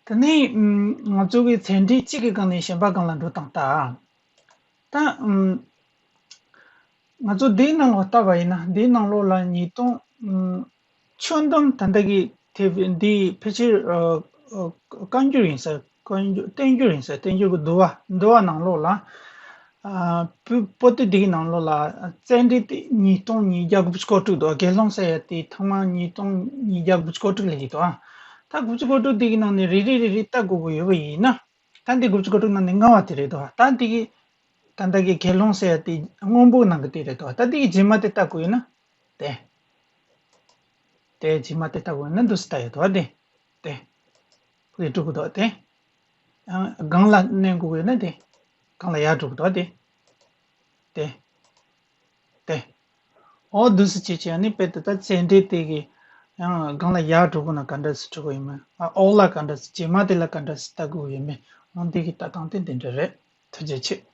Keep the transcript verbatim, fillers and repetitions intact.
དེ་ནས་ང་ཚོ་གི་ཚད་འབྲས་གཅིག་གི་སྒང་ནས་གཞན་པ་སྒང་ལ་འགྲོ་སྟངས་ལྟ། ད་ང་ཚོ་འདིའི་ནང་ལོགས་ལྟ་བ་ཡིན་ན། འདིའི་ནང་ལོགས་ལ་ཉིས་སྟོང་། ཆུ་འདམ་ད་ལྟ་གི་དེབ་འདི་ཕལ་ཆེར་བཀའ་འགྱུར་ཡིན་ས། བཀའ་འགྱུར་བསྟན་འགྱུར་ཡིན་ས། བསྟན་འགྱུར་གྱི་བསྡུ་བ། བསྡུ་བ་ནང་ལོགས་ལ། ཨ། པོ་ཏི་འདིའི་ནང་ལོགས་ལ་ཚད་འབྲས་དེ་ཉིས་སྟོང་ཉིས་བརྒྱ་དགུ་བཅུ་གོ་དྲུག་འདུག་དགེ་སློང་ཟེར་ཡ་དེ་ཐེངས་མ་ཉིས་སྟོང་ཉིས་བརྒྱ་དགུ་བཅུ་གོ་དྲུག་ལ་ཡིན་འདུག་ད་དགུ་བཅུ་གོ་དྲུག་འདིའི་ནང་ནས་རེ་རེ་རེ་རེ་ལྟ་དགོས་ཀྱི་ཡོད་པ་ཡིན་ན། ད་འདི་དགུ་བཅུ་གོ་དྲུག་ནང་ནས་ལྔ་བ་དེ་རེད་འདུག་ད་འདི་གི་ད་ལྟ་གི་དགེ་སློང་ཟེར་ཡ་དེ་སྔོན་པོའི་ནང་གི་དེ་རེད་འདུག་ད་འདི་གི་རྗེས་མ་དེ་ལྟ་དགོས་ཡོད་ན། དེ། དེ་རྗེས་མ་དེ་ལྟ་དགོས་ཡོད་ན་འདུག་སེ་ལྟ་ཡོད་འདུག་དེ། དེ། ཁོ་གིས་འགྲོ་གི་འདུག་དེ། ཡང་སྒང་ལ་མནན་དགོས་ཀྱི་ཡོད་ན་དེ། སྒང་ལ་ཡར་འགྲོ་གི་འདུག་དེ། དེ། དེ། འོ་འདུག་སེ་བྱས་བྱས་ནི་དཔེ་དེ་ད་ཚད་འབྲས་དེ་གི་ཡང་སྒང་ལ་ཡར་འགྲོ་དགོས་ན་ག་འདྲ་སེ་འགྲོ་གི་ཡོད་མེད། ཨ། འོག་ལ་ག་འདྲ་སེ། རྗེས་མ་དེ་ལ་ག་འདྲ་སེ་ལྟ་དགོས་ཡོད་མེད། འོ་འདི་གི་ལྟ་སྟངས་དེ་འདི་འདྲ་རེད། ཐུགས་རྗེ་ཆེ།